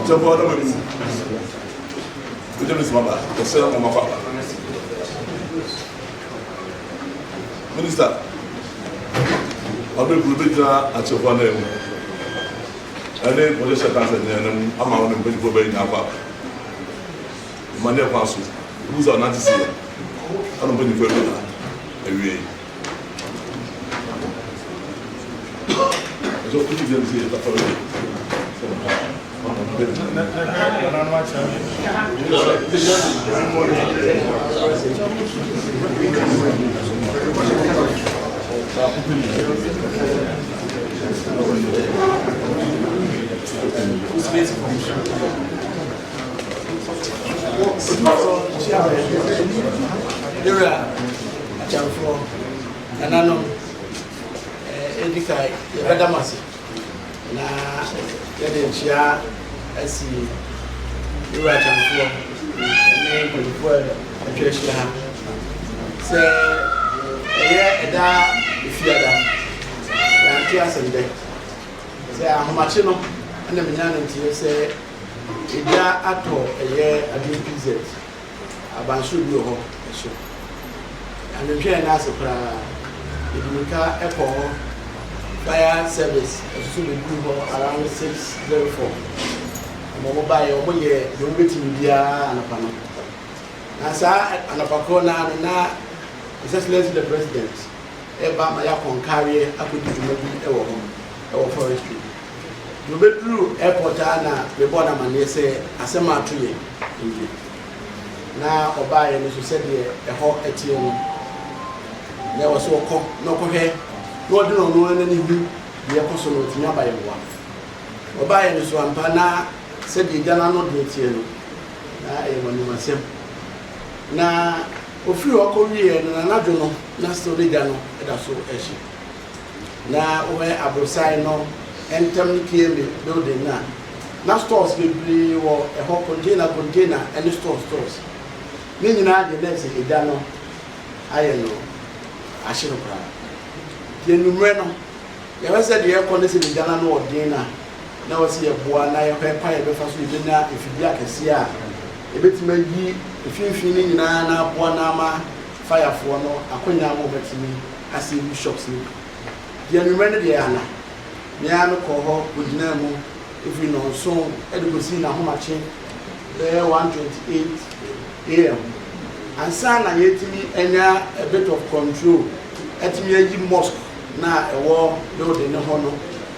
Kyɛfo ɔdɔ mu wogye me sima ba ɛsɛ na ɔma aba. Minista ɔbɛburu bɛgyina akyɛfo anan mu ɛne wɔde hyɛ kansa nyina no mu ama wɔn mpanyinfoɔ bɛyɛ nyinaa akɔ aba. Mmaneɛ kwan so ebu sɛ ɔnante si yɛ ɛna mpanyinfoɔ bi na awie yi. Ɛsɛ ɔkutu gyina si yɛ tafa wei. Yɛwura akyɛnfoɔ, nananom, ɛdi ka yɛbɛda mo ase na yɛde nkyia asi yɛwura akyɛnfoɔ ne mpanyinfoɔ a atwa ahyia ha sɛ ɛyɛ ɛda efiada yɛante asɛm dɛ sɛ ahomakye no ɛna menya no nteɛ sɛ egya atɔ ɛyɛ Adum PZ abansoro bi wɔ hɔ ɛso. Anwentwɛn no ase koraa, yɛde mirika kɔɔ hɔ. Fire service nso bɛduruu hɔ around 6:04. Wɔn a wɔbaeɛ, wɔyɛɛ deɛ wɔbɛtumi biara anɔpa no. Na saa anɔpa korɔ no ara no, na His Excellency the President reba ma yɛakɔ nkareɛ akɔdi dwuma bi wɔ hɔ, wɔ forestry. Deɛ ɔbɛduruu airport ara na mebɔɔ no amanneɛ sɛ asɛm a ato yɛn nie. Na ɔbaeɛ no nso sɛdeɛ ɛhɔ teɛ no, na ɛwɔ sɛ ɔkɔ na ɔkɔhwɛ na ɔde ɔno ara n'ani hu deɛ ɛkɔ so no, ɔtumi aba yɛn mmoa. Ɔbaeɛ no so ampa na sɛdeɛ gya no ano den teɛ no, na ɛyɛ m'animuasɛm. Na ɔfiri hɔ kɔwieɛ no, n'anadwo no, na still ne gya no da so rehye. Na wohwɛ aborosan no ntam ne KMA building no a, na stores bebree wɔ ɛhɔ, container container ne stores stores. Ne nyinaa deɛ na ɛsɛ egya no ayɛ no ahye no koraa. Nti anwummerɛ no, yɛhwɛ sɛ deɛ ɛrekɔ ne sɛ egya no ano wɔ den a, na ɛwɔ sɛ yɛboa na yɛhwɛ kwan a yɛbɛfa so yɛbɛnya mfidie akɛseɛ a ɛbɛtumi ayi mfimfini no nyinaa na aboa na ama firefoɔ no akwanya ama wɔatumi asave shops no bi. Nti anwummerɛ no deɛ ana me ara mekɔɔ hɔ kɔgyinaa mu firi nnɔnson de kɔsii n'ahomakye bɛyɛ 1:28 am ansa na yɛatumi anya a bit of control atumi ayi mosque no a ɛwɔ building no hɔ no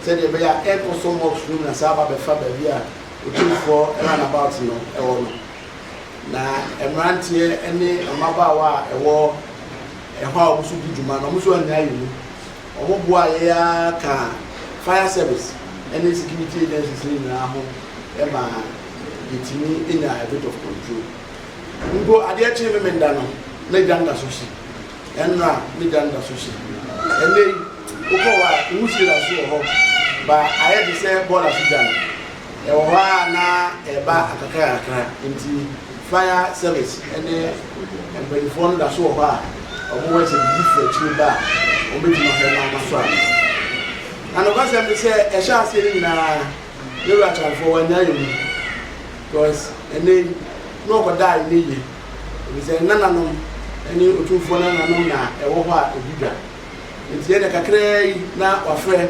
sɛdeɛ ɛbɛyɛ a ɛnkɔsɔ mosque no mu na saa aba bɛfa baabi a Otumfoɔ runabout no wɔ no. Na mmeranteɛ ne mmabaawa a ɛwɔ ɛhɔ a wɔn nso di dwuma no, wɔn nso annya yɛn mu. Wɔboaa yɛn ara kaa fire service ne security agencies no nyinaa ho ma yɛtumi nyaa a bit of control. Mpo adeɛ kyee Memenda no, na gya no da so hye. Ɛnnora, na gya no da so hye. Ɛnnɛ yi, wokɔ hɔ a, nwusie da so wɔ hɔ, ba ayɛ te sɛ bɔɔla so gya no. Ɛwɔ hɔ a na ɛreba kakrakakra nti fire service ne mpaninfoɔ no da so wɔ hɔ a wɔn wɔ sɛ biribi firi akyire ba a wɔn bɛtumi ahwɛ na wɔn asɔ ano. Na nokwasɛm ne sɛ ɛhyɛ aseɛ no nyinaa ne wura Kyanfoɔ wannya yɛn mu because ɛnɛ yi na ɔkɔdaa ɛnɛ yie ɛfiri sɛ nananom ne otumfoɔ nananom na ɛwɔ hɔ a ɛdi dwa nti ɛnɛ kakraa yi na wafrɛ.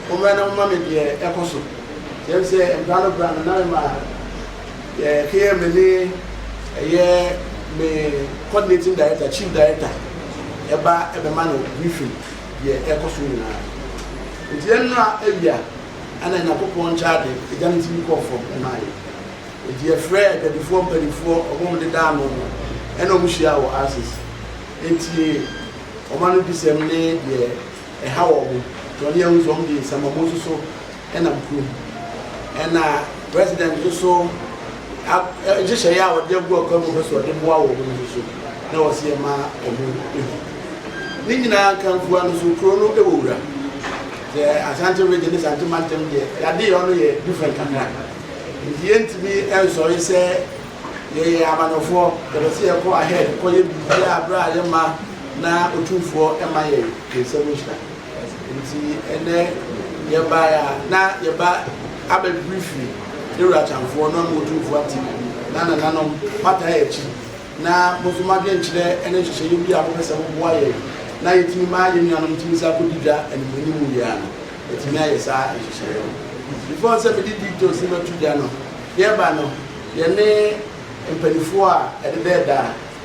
Mommra na momma me deɛ ɛkɔ so. Kyerɛ sɛ mbra no bra no na mema yɛkɛyɛ me ne ɛyɛ me coordinating director, chief director ɛba ɛbɛma no briefing deɛ ɛkɔ so nyinaa. Nti ɛnora awia ɛna Nyankopɔn nkyɛade agya no tumi kɔɔ fam ɛmaa yɛ. Nti yɛfrɛɛ adwadifoɔ mpanifoɔ ɔmo a ɔmo deda ano no ɛna ɔmo hyiaa wɔ RCC. Nti ɔmo ano disɛm ne deɛ ɛha wɔn nti ɔne yɛn hu sɛ wɔn de nsɛmɔmo nso so ɛnam kurom ɛna president nso so nhyehyɛeɛ a wɔde agu akwan mu pɛ sɛ ɔde boa wɔn nso so na wɔsi yɛ ma wɔn ehu ne nyinaa nkanfua no so kuro no ɛwɔ wura sɛ Asante region ne Asante mantam deɛ yɛade yɛ ɔno yɛ different kakra nti yɛntumi ɛnsɔre sɛ yɛyɛ amanyɔfoɔ yɛbɛ sɛ yɛkɔ ahead kɔyɛ biribi a berɛ a yɛma na Otumfoɔ ma yɛn ne nsam nhyira. Nti ɛnɛ yɛbaeɛ a na yɛba abɛ briefly. Yɛwura Akyamfoɔ no ama Otumfoɔ ate na nananom moataa yɛn akyi na mo nso mo adwenkyerɛ ne nhyehyɛeɛ bi a mopɛ sɛ moboa yɛn na yɛtumi ma yɛn nuanom tumi san kɔdi dwa animuanimu yi ara no, yɛatumi ayɛ saa nhyehyɛeɛ no. Before sɛ mede details no bɛto dwa no, yɛreba no, yɛne mpaninfoɔ a ɛdedɛɛda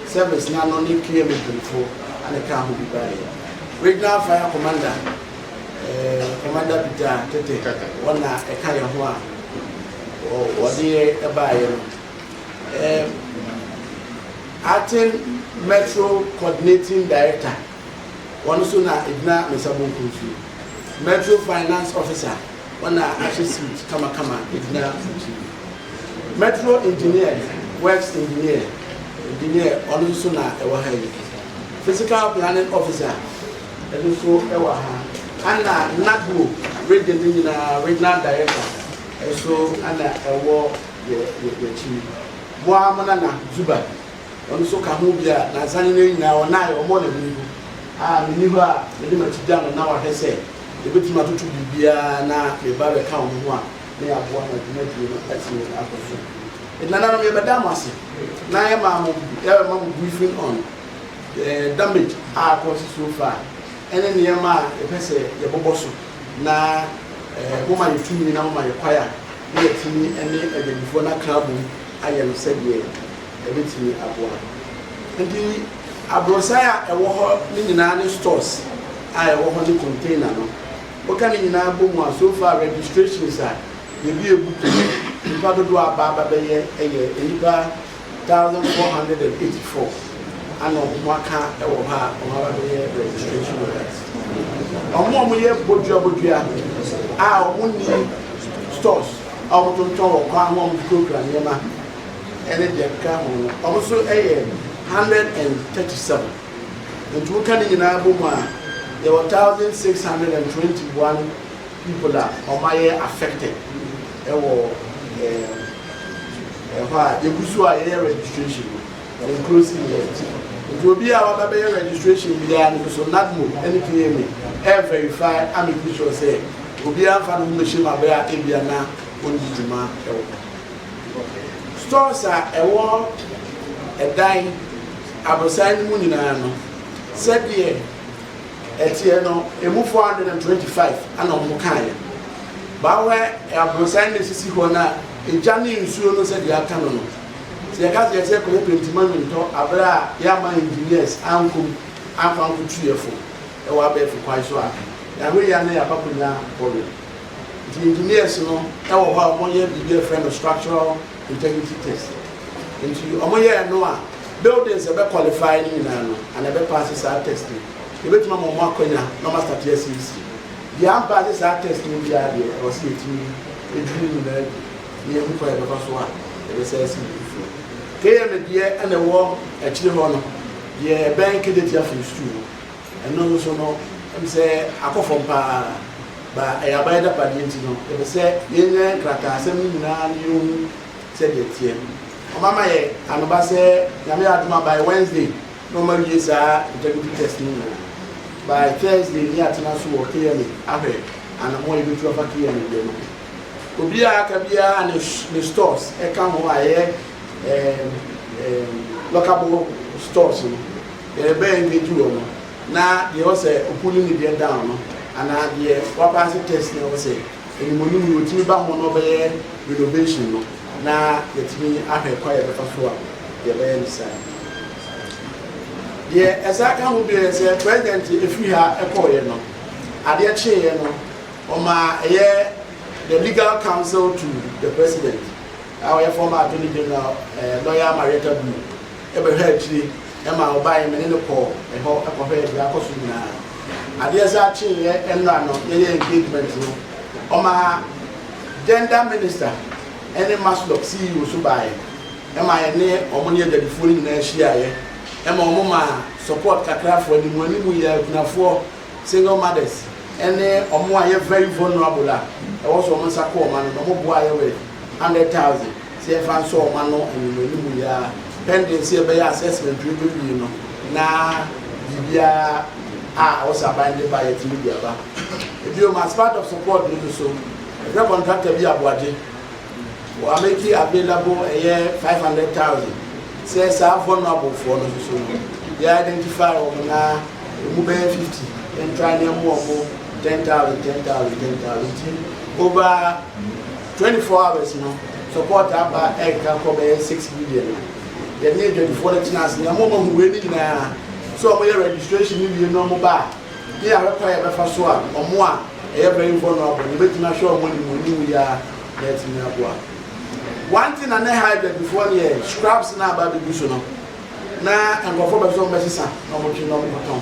service no ano ne KMA mpaninfoɔ na ɛkaa ho bi baeɛ. Regional Fire Commander, eh, Commander Peter Tete, wɔn na ɛka yɛn ho a wɔde yɛ baeɛ no. Eh, Acting Metro Coordinating Director, wɔn nso na ɛgyina me nsa bonkum so yi. Metro Finance Officer, wɔn na ahyɛ suit kamakama ɛgyina akyi. Metro Engineer, Works Engineer, Engineer, ɔno nso na ɛwɔ ha yi. Physical Planning Officer, ɛno nso ɛwɔ ha. Ana NADMO region no nyinaa Regional Director nso ana ɛwɔ yɛ yɛ yɛakyi yi. Mo ara mo nana Zuba, ɔno nso ka ho bi a nansa ne nnɛ nyinaa ɔnae, ɔmmɔɔ n'ani mpo. A menni hɔ a mede m'akyi gya no na wahwɛ sɛ yɛbɛtumi atoto biribiara na me ba bɛka wɔn ho a na yɛaboa ma dwumadie no atumi akɔ so. Enti nananom yɛbɛda mo ase na yɛma mo yɛbɛma mo briefing on the damage a akɔ so so far ɛne nneɛma a yɛpɛ sɛ yɛbobɔ so na eh, moma yɛ tumi na moma yɛ kwae a na yɛatumi ne adwadifoɔ no aka abom ayɛ no sɛdeɛ ɛbɛtumi aboa. Nti aborosan a ɛwɔ hɔ no nyinaa ne stores a ɛwɔ hɔ ne container no, woka ne nyinaa bɔ mu a, so far registrations a yɛbue book no, nnipa dodoɔ a aba aba bɛyɛ yɛ nnipa 1484 ana wɔn aka wɔ hɔ a wɔn aba bɛyɛ registration with us. Wɔn a wɔyɛ bodua bodua a wɔn nni stores a wɔtontɔn wɔ kwan ho a wɔkurakura nneɛma ɛne deɛ ɛkeka ho no, wɔn nso yɛ 137. Nti woka ne nyinaa bɔ mu a, yɛwɔ 1621 people a wɔayɛ affected ɛwɔ ɛhɔ a yɛgu so a yɛyɛ registration no, yɛn closing yet. Nti obi a waba bɛyɛ registration biara no so, NADMO ne KMA ɛ verify a make sure sɛ obiara mfa ne ho mmɛhyɛ mu abere a ebia na ɔnni dwuma ɛwɔ hɔ. Stores a ɛwɔ ɛdan aborosan no mu nyinaa no, sɛdeɛ ɛteɛ no, emu 425 ana wɔn kaeɛ. Bawɛ aborosan no esisi hɔ na egya ne nsuo no sɛdeɛ aka no no, sɛ yɛka sɛ yɛsɛ kɔyɛ pentima nwentɔ abere a yɛama engineers ankom amfa nkotu yɛ fo ɛwɔ abɛɛfo kwan so a, yɛahwɛ yia na yɛaba konya problem. Nti engineers no ɛwɔ hɔ a wɔyɛ biribi a yɛfrɛ no structural integrity test. Nti wɔyɛɛ no a, buildings ɛbɛ qualify no nyinaa no ana ɛbɛ pass saa test no, yɛbɛtumi ama wɔn akwanya na wɔn astart asiesie. Deɛ ampaase saa test no biara deɛ, ɛwɔ sɛ yɛtumi dwiri ne nyinaa gu na yɛhu kwan a yɛbɛfa so a yɛbɛsan asi no foforɔ. KM deɛ ɛna ɛwɔ akyire hɔ no, deɛ ɛbɛn Kejetia Phase 2 no, ɛno nso no, ɛm sɛ akɔ fam paa, ba ɛyɛ aban agyapadeɛ nti no, yɛpɛ sɛ yɛnya nkrataasɛm no nyinaa na yɛhu sɛdeɛ ɛteɛ. Wɔama yɛ anoba sɛ Nyame yɛ adom a by Wednesday na wɔn awie saa integrity test no nyinaa. By Thursday ne yɛatena so wɔ KMA ahwɛ anamɔ a yɛbɛtu afa KMA deɛ no ho. Obiara aka biara ne ne stores ɛka ho a ɛyɛ ɛɛm ɛɛm lockable stores no, yɛbɛ engage wɔn no na deɛ ɛwɔ sɛ ɔpulli ne deɛ down no anaa deɛ wapaase test no ɛwɔ sɛ animuonyam yi ɔtumi ba ho na ɔbɛyɛ renovation no na yɛatumi ahwɛ kwan a yɛbɛfa so a yɛbɛyɛ no saa. Deɛ ɛsan ka ho bio yɛ sɛ president ɛfiri ha ɛkɔɔeɛ no, adeɛ kyeeɛ no, ɔmaa ɛyɛ the legal counsel to the president a ɔyɛ former attorney general eh, lawyer Marietta Blue ɛbɛhwɛ akyire ɛma ɔbaeɛ me ne no kɔɔ ɛhɔ ɛkɔhwɛɛ deɛ akɔ so nyinaa. Adeɛ san kyeeɛ nnora no yɛyɛ engagement no, ɔmaa gender minister ɛne MASLOC CEO so baeɛ ɛma yɛne wɔn ne adwadifoɔ no nyinaa hyiaeɛ ɛma wɔn maa support kakra for animu animu yɛ akunafoɔ, single mothers, ɛne wɔn a yɛ very vulnerable a ɛwɔ sɛ wɔn nsa kɔ wɔn ano no, wɔn boa yɛ with 100,000 sɛ yɛmfa nsɔ wɔn ano animu animu yɛ a pending sɛ yɛbɛyɛ assessment no bɛwie no na biribiara a ɛwɔ sɛ aban de ba yɛtumi de aba. Ebio as part of support no nso so, yɛfrɛ contractor bi Aboagye. Wɔamake available ɛyɛ 500,000 sɛ saa vulnerable foɔ no soso no, yɛ identify wɔn na emu bɛyɛ 50, yɛntra ne ɛmo wɔn 10,000, 10,000, 10,000. Nti over 24 hours no, support aba ɛka kɔ bɛyɛ 6 million no. Yɛne adwadifoɔ no tena ase na mo ma hu wei ne nyinaa sɛ ɔmo yɛ registration ne wie na ɔmo ba a, ne yɛahwɛ kwan yɛbɛfa so a ɔmo a ɛyɛ very vulnerable no, yɛbɛtumi ahwɛ ɔmo anim anim yi a na ɛtumi aboa. One thing na ne ha adwadifoɔ no yɛ scraps na aba abɛgu so no, na nkurɔfoɔ bɛ sɛ ɔmo bɛsesa na ɔmo twe na ɔmo kɔtɔn.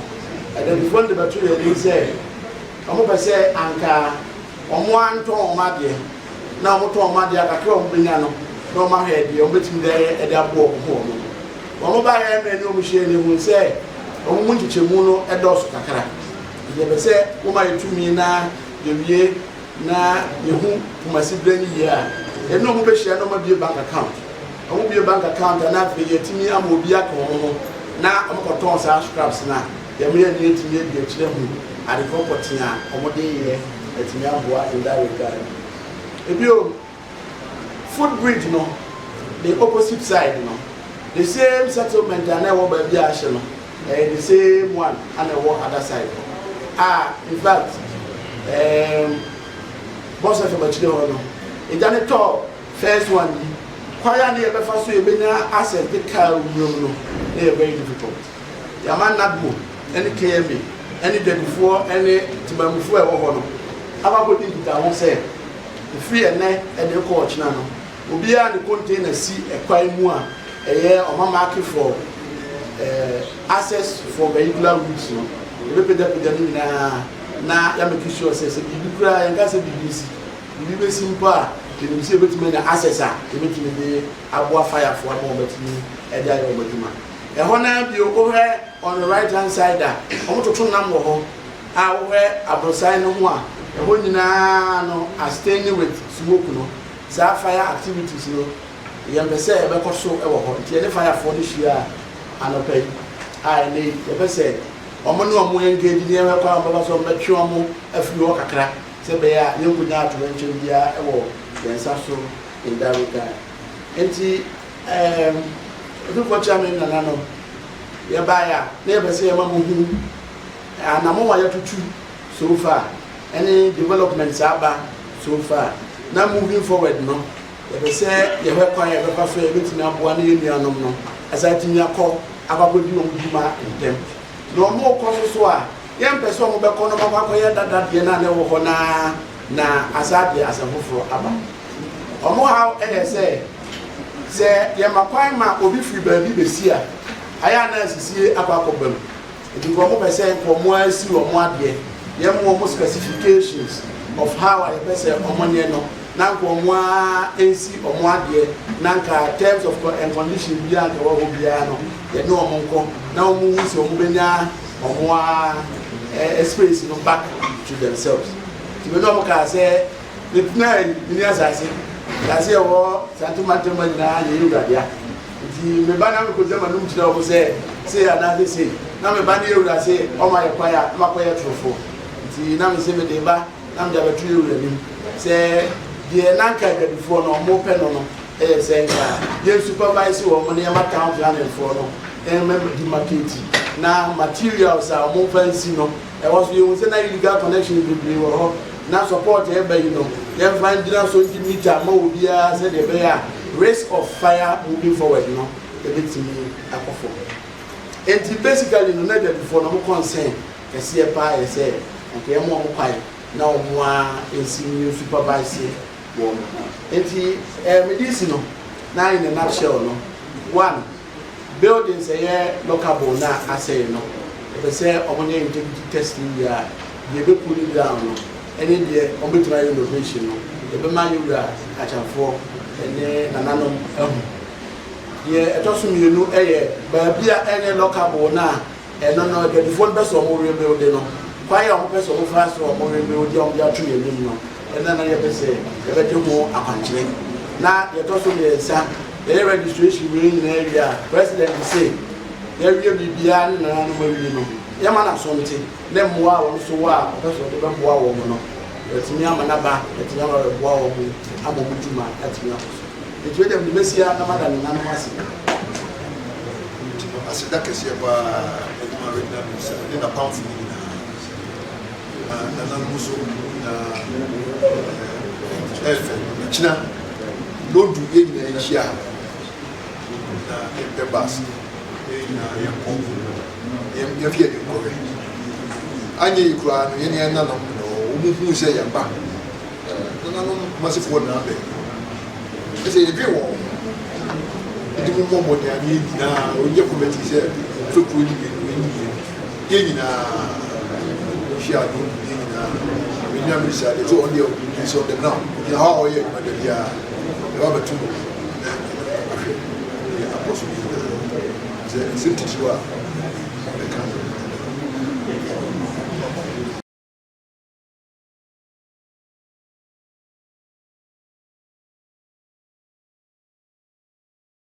Adwadifoɔ no de bɛto yɛn anim sɛ ɔmo pɛ sɛ anka ɔmo antɔn ɔmo adeɛ, na ɔmo tɔn ɔmo adeɛ akakra a ɔmo bɛnya no, na ɔmo ahwɛ deɛ ɔmo bɛtumi de ɛde aboɔ ɔmo ho. Ɔmo ba yɛ mmerɛ ne ɔmo hyia ne hu sɛ ɔmo mu nkyekyɛmu no ɛdɔɔso kakra. Yɛbɛ sɛ wɔn ayɛ tumi na yɛwie na yɛhu Kumasi bere ne yie a, yɛne ɔmo bɛhyia na ɔmo abie bank account. Ɔmo bie bank account a, na afei yɛtumi ama obi aka wɔn ho na ɔmo kɔtɔn saa scraps na yɛmo yɛ ne yɛtumi adi akyerɛ hu adekorɔ pɔtee a ɔmo de yɛ yɛtumi aboa in that regard. Ebio, footbridge no, the opposite side no, the same settlement a na ɛwɔ baabi a ahyɛ no, ɛyɛ the same one ana ɛwɔ other side a. In fact, bɔsɛ fɛ bɛkyerɛ hɔ no, egya ne tɔɔ first one yi, kwan a ne yɛbɛfa so yɛbɛnya access de car wuram no ne yɛ very difficult. Yàmà NADMO ɛne KMA ɛne dwadifoɔ ɛne temamufoɔ a ɛwɔ hɔ no abakɔdi nkitaho sɛ efiri ɛnɛ ɛde kɔ ɔkyena no, obiara ne container si ɛkwan mu a ɛyɛ ɔma mark for access for vehicular routes no, ebɛpɛgyapɛgya no nyinaa na yɛamake sure sɛ biribi koraa, yɛnka sɛ biribi si, biribi bɛsi mpo a, yɛnim sɛ yɛbɛtumi anya access a yɛbɛtumi de aboa firefoɔ ama wɔbɛtumi ɛde ayɛ wɔn adwuma. Ɛhɔ naa bio, wohwɛ on the right hand side a, wɔn toto nam wɔ hɔ a, wohwɛ aborosan no ho a, ɛhɔ nyinaa no astaining with smoke no. Saa fire activities no, yɛn pɛ sɛ yɛbɛkɔ so wɔ hɔ, nti yɛne firefoɔ no hyia anɔpa yi a, ɛnɛ yi yɛpɛ sɛ wɔn ne wɔn engage ne yɛn kɔ a, wɔn bɛba so, wɔn bɛtwe wɔn afiri hɔ kakra sɛ bɛyɛ a yɛn nkonya atorenkyɛn biara wɔ yɛn nsa so in that regard. Nti otumfoɔ kyerɛ me nananom, yɛbaeɛ a, na yɛpɛ sɛ yɛma mo hu anamɔ a yɛtutu so far ɛne development aba so far, na moving forward no, yɛpɛ sɛ yɛhwɛ kwan a yɛbɛfa so a yɛbɛtumi aboa ne yɛn nuanom no ɛsɛ atumi akɔ akɔkɔdi wɔn dwuma ntɛm. Na wɔn kɔ so so a, yɛmpɛ sɛ wɔn bɛkɔ no bɛkɔ akɔyɛ dada deɛ na ne wɔ hɔ naa na asa deɛ asɛm foforɔ aba. Wɔn haw ɛyɛ sɛ yɛma kwan ma obi firi baabi bɛsi a, ayɛ ana asisie akɔ akɔba mu. Nti nka wɔn pɛ sɛ nka wɔn asi wɔn adeɛ, yɛn mo wɔn specifications of how a yɛpɛ sɛ wɔn nyɛ no, na nka wɔn a nsi wɔn adeɛ, na nka terms of and condition biara nka wɔ hɔ biara no, yɛne wɔn nkɔ na wɔn hu sɛ wɔn bɛnya wɔn a space no back to themselves. Nti bɛ ne wɔn kaa sɛ ne tena yi ne asase asase ɛwɔ santomatoma nyinaa yɛ ewuradea. Nti meba na mekɔgya ma nom kyerɛ wɔn sɛ sei anaasɛ sei, na meba ne ewura se ɔma yɛ kwan a, na makɔyɛ torofo. Nti na me sɛ mede ba na mede abɛto ewura nim sɛ deɛ nanka adwadifoɔ no ɔmo pɛ no ɛyɛ sɛ nka yɛn supervise wɔn ne yɛma town planning foɔ no ɛmɛ demarcate na materials a ɔmo mfa nsi no ɛwɔ so. Yɛhu sɛ na illegal connection bebree wɔ hɔ, na support ɛba yi no, yɛmfa ngyina so ngye meter ma obiara sɛdeɛ ɛbɛyɛ a risk of fire moving forward no ɛbɛtumi akɔ fam. Nti basically no, na adwadifoɔ no ɔmo concern kɛseɛ paa yɛ sɛ nka yɛn mo ɔmo kwan na ɔmo a nsi ne supervise wɔn. Nti mede si no na in a nutshell no, one, buildings ɛyɛ lockable na asɛe no, ɛpɛ sɛ ɔmo nyɛ integrity test yi a, deɛ ɛbɛpu no down no ɛne deɛ ɔmo bɛtumi ayɛ renovation no, yɛbɛma yɛwura akyamfoɔ ɛne nananom ahu. Deɛ ɛtɔ so mmienu ɛyɛ baabi a ɛnyɛ lockable na ɛno no, adwadifoɔ no pɛ sɛ ɔmo rebuild no, kwan a ɔmo pɛ sɛ ɔmo fa so ɔmo rebuild a ɔmo de ato yɛn anim no, ɛna na yɛpɛ sɛ yɛbɛgye ho akwankyerɛ. Na deɛ ɛtɔ so mmiɛnsa, yɛyɛ registration wei nyinaa wie a, president se yɛwie biribiara ne nananom awie no, yɛma n'aso nte ne mmoa a wɔn so wɔ a ɔpɛ sɛ ɔde bɛboa wɔn no, yɛtumi ama n'aba, yɛtumi ama bɛboa wɔn ama wɔn dwuma atumi akɔ so. Nti wei deɛ mede bɛsi ha na mada nananom ase. Nti no aseda kɛseɛ paa ɛde ma Reginald Mensah ne n'apamfo no nyinaa, na nananom nso nyinaa ɛɛfɛ. Ɛkyina lodu yɛn nyinaa yɛnhyia ha na yɛmpɛ bus na yɛn nyinaa yɛnkɔ yɛmfi yɛde nkɔhwɛ. Anyɛ yi koraa no yɛne yɛn nananom na wɔn hu sɛ yɛba. Nananom Kumasefoɔ nyinaa bɛn. Ɛsɛ yɛdwen wɔn ho. Nti mo mmɔ mmɔden a ne yɛn nyinaa ɔnyɛ kɔmɛti sɛ fɛ kuro ne mmienu ne mmienu. Yɛn nyinaa hyia no yɛn nyinaa. Menua Mirisa deɛ sɛ ɔno deɛ he's on the ground. Ɔgyina hɔ a ɔyɛ adwuma da biara. Yɛba bɛto no na ahwɛ deɛ akɔ so ne nyinaa. Sɛ nsɛm titiriw a ɛka no.